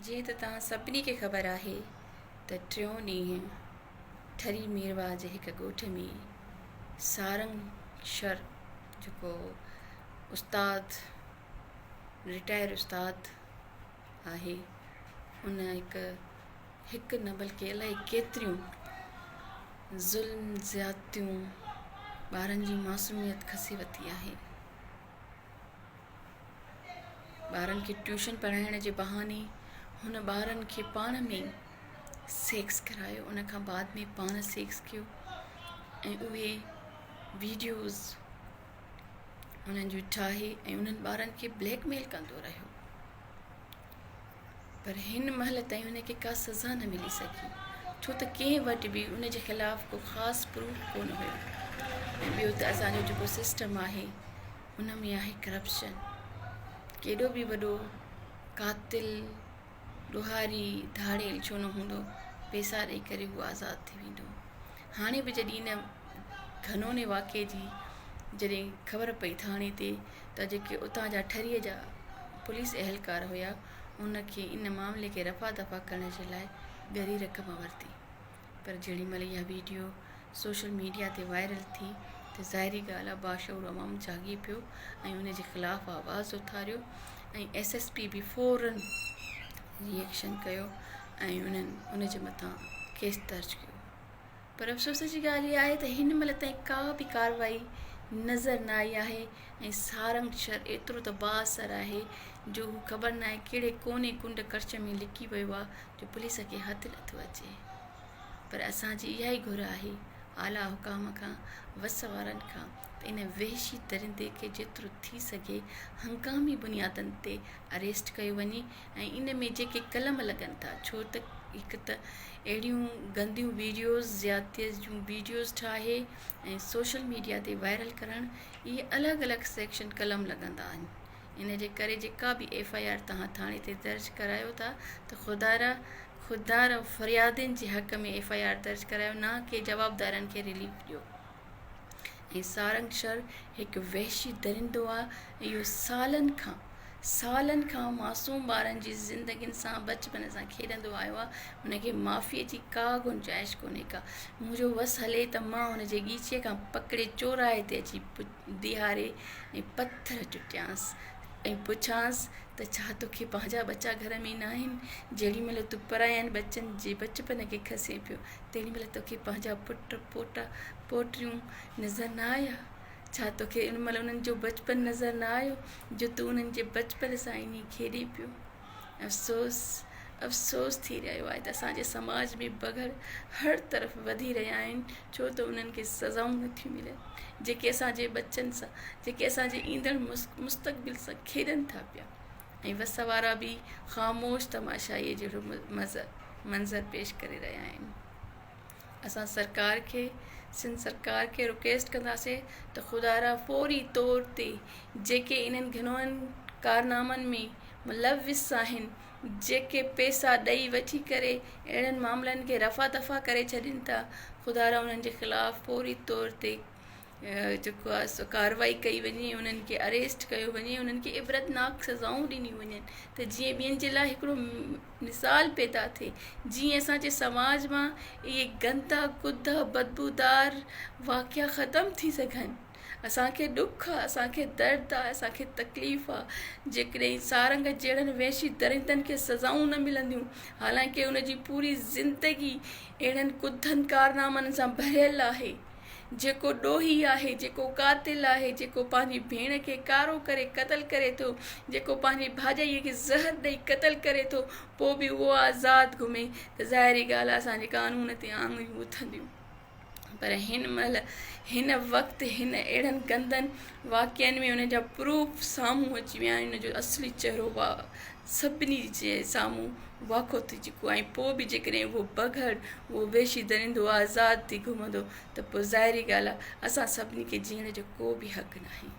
جيئن ته توهان سڀني کي خبر آهي ته ٽيون ڏينهن ٺري ميرواهه جي هڪ ڳوٺ ۾ سارنگ شر جيڪو استاد رٽائر استاد آهي ان هڪ هڪ نه بلڪه الائي ڪيتريون ظلم زيادتيون ٻارن جي معصوميت کسي ورتي آهي. ٻارن کي ٽيوشن پڙهائڻ جي بهاني هن ٻارن کي پاڻ ۾ سيڪس ڪرايو ان کان بعد ۾ پاڻ سيڪس ڪيو ۽ اهي ويڊيوز انهن جون ٺاهي ۽ انهن ٻارن کي بليڪ ميل ڪندو رهيو پر هن مهل تائين هن کي ڪا سزا نه ملي سگهي ڇو ته ڪنهن وٽ به ان جي خلاف ڪو خاص پروف ڪونه هيو ۽ ٻيو ته اسانجو جيڪو سسٽم آهي ان ۾ آهي ڪرپشن. ڪيڏو به وڏو قاتل، ڏوهاري، ڌاڙيل ڇو نه هوندو، پئسا ڏئي ڪري هو آزاد ٿي ويندو. هاڻي به جڏهن ان گهنوني واقعي جي جڏهن خبر پئي ٿاڻي تي ته جيڪي اتان جا ٺريء جا پوليس اهلڪار هيا ان کي ان معاملي کي رفع دفع ڪرڻ جي لاء ڳري رقم ورتي. پر جهڙي مهل اها ويڊيو سوشل ميڊيا تي وائرل ٿي ته ظاهري ڳالهه آهي باشعور عوام جاڳي پيو ۽ ان جي خلاف آواز اٿاريو ۽ ايس ايس پي به فورن ري ايڪشن ڪيو ۽ انهن ان جي مٿان ڪيس درج ڪيو پر افسوس جي ڳالهه اها آهي ته هن مهل تائين ڪا به ڪارروائي نظر نه آئي آهي ۽ سارنگ شھر ايترو ته بااثر آهي جو هو خبر ناهي ڪهڙي ڪوني ڪنڊ ڪڙڇ ۾ لڪي ويو آهي جو پوليس کي هٿ نٿو اچي پر اسان جي اها ئي گهر آهي اعليٰ حڪام کان وس وارن کان ته ان وحشي درندي کي جيترو ٿي سگهي هنگامي بنيادن تي اريسٽ ڪيو وڃي ۽ ان ۾ جيڪي قلم لڳن ٿا ڇو ته هڪ ته اهڙيون گنديون ويڊيوز زيادتي جون ويڊيوز ٺاهي ۽ سوشل ميڊيا تي وائرل ڪرڻ اهي الڳ الڳ سيڪشن قلم لڳندا آهن ان جي ڪري جيڪا به ايف I R توهان ٿاڻي تي درج ڪرايو ٿا ته خدارا خدارا فريادين جي حق ۾ ايف I R درج ڪرايو نه ڪي جوابدارن کي رليف ڏيو ۽ سارنگ شر هڪ وحشي درندو آ ۽ اهو سالن کان سالن کان معصوم ٻارن جي زندگين سان بچپن سان کيڏندو آيو آ ان کي معافي جي ڪا گنجائش ڪونهي ڪا منهنجو وس هلي ته مان ان جي ڳيچي کان پڪڙي چوراهي تي اچي بيهاري ۽ پٿر چٽيانس ۽ پڇانس ته ڇا توکي پنهنجا ٻچا گهر ۾ ناهن؟ جيڏي مهل تون پراين ٻچن جي بچپن کي کسين پيو، تيڏي مهل توکي پنهنجا پٽ، پوٽا، پوٽريون نظر نه آيا؟ ڇا توکي ان مهل انهن جو بچپن نظر نه آيو جو تون انهن جي بچپن سان ائين کيڏين پيو؟ افسوس افسوس ٿي رهيو آهي ته اسان جي سماج ۾ بگهڙ هر طرف وڌي رهيا آهن ڇو ته انهن کي سزائون نٿيون ملن جيڪي اسان جي ٻچن سان جيڪي اسان جي ايندڙ مستقبل سان کيڏن ٿا پيا ۽ وس وارا به خاموش تماشائي جهڙو منظر پيش ڪري رهيا آهن. اسان سرڪار کي سنڌ سرڪار کي رڪويسٽ ڪنداسين ته خدارا فوري طور تي جيڪي انهن گهنون ڪارنامن ۾ ملوث آهن جيڪي پيسا ڏئي وٺي ڪري اهڙن معاملن کي رفع دفع ڪري ڇڏين ٿا خدارا انهن جي خلاف فوري طور تي جيڪو آهي سو ڪارروائي ڪئي وڃي انهن کي اريسٽ ڪيو وڃي انهن کي عبرتناڪ سزائون ڏنيون وڃن ته جيئن ٻين جي لاء هڪڙو مثال پيدا ٿئي جيئن اسان جي سماج مان اهي گندا ڪڌا بدبودار واقعا ختم ٿي سگهن اسان کي ڏک آهي اسان کي درد آهي اسان کي تڪليف آهي جيڪڏهن سارنگ جهڙن وحشي درندن کي سزائون نه ملنديون حالانڪه ان جي پوري زندگي اهڙن ڪڌن ڪارنامن سان ڀريل آهي جيڪو ڏوهي آهي، جيڪو قاتل آهي، جيڪو پنهنجي ڀيڻ کي ڪارو ڪري قتل ڪري ٿو، جيڪو پنهنجي ڀاڄائيء کي زهر ڏئي قتل ڪري ٿو، پوء به اهو آزاد گهمي ته ظاهري ڳالهه آهي اسان جي قانون تي آڱريون اٿنديون. پر هن مهل هن وقت هن اهڙن گندن واقعن ۾ ان جا پروف سامهون اچي ويا آهن، ان جو اصلي چهرو سڀني جي سامهون واکو ٿي چڪو آهي ۽ پوء به جيڪڏهن اهو بگهڙ، اهو وحشي درندو آزاد ٿي گهمندو ته پوء ظاهري ڳالهه آهي اسان سڀني کي جيئڻ جو ڪو به حق ناهي.